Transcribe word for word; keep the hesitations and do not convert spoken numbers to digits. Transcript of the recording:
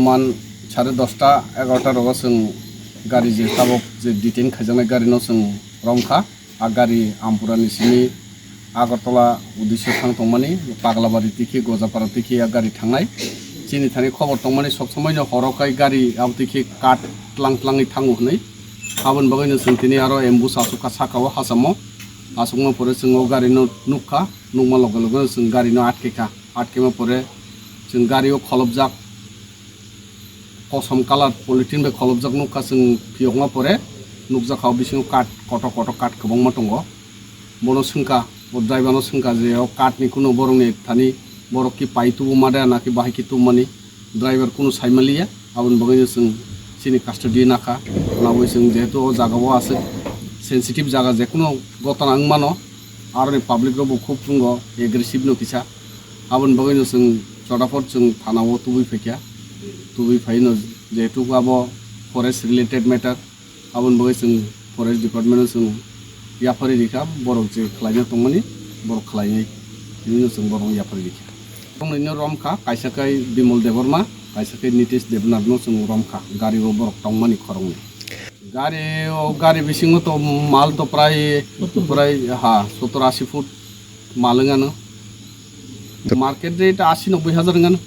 Man sare dosta egarota rogo chwng gari je tabok je detain khaijaknai gari no chwng romkha. A gari Ampura ni simi Agartala uddesho thang tongmani, Paglabari tikhi Gojapara tikhi a gari thangnai. Chini thani khobor tongmani sob somoi no horo khai gari abo tikhi kat tlang tlangwi thango hwnwi. Aboni bagwi no chwng tini aro ambush asukha saka o hachamo. Asukma pore chwng o gari no nukha, nukma loge loge no chwng gari no atkekha. Atkema pore chwng gari o kholopjak kosom colour polythene bai kholopjak nukha chwng phiyokma pore nukjakha o bisingo kat kotor kotor kat kwbangma tongo. Bono swngkha, o driver no swngkha je o kat ni kunu borok ni thani borok ki pai tubu ma da na ki bahai ki tubu mani driver kunu sai maliya. Aboni bagwi no chwng chini custody nakha. Nabwi chwng jehetu o jaga o aswk sensitive jaga, je kunu gotana wng mano, aroni public rok bo khub thwngo aggressive no kisa. Aboni bagwi no chwng chotaphot chwng thana o tubui phaikha. Tubui phai no jehetu abo forest related matter, aboni bagwi chwng forest department no chwng yaphari rikha, borok je khlaina tongmani borok khlainai, tini no chwng borok yaphari rikha. Tongnaino romkha, kaisa khai Bimol Debbarma, kaisa khai Nitish Debnath no chwng romkha, gari o borok tongmani khoroknwi. Gari o gari bisingo to mal to prai prai ha sottor ashi foot mal wngano. Market rate ashi nobboi hajar wngano.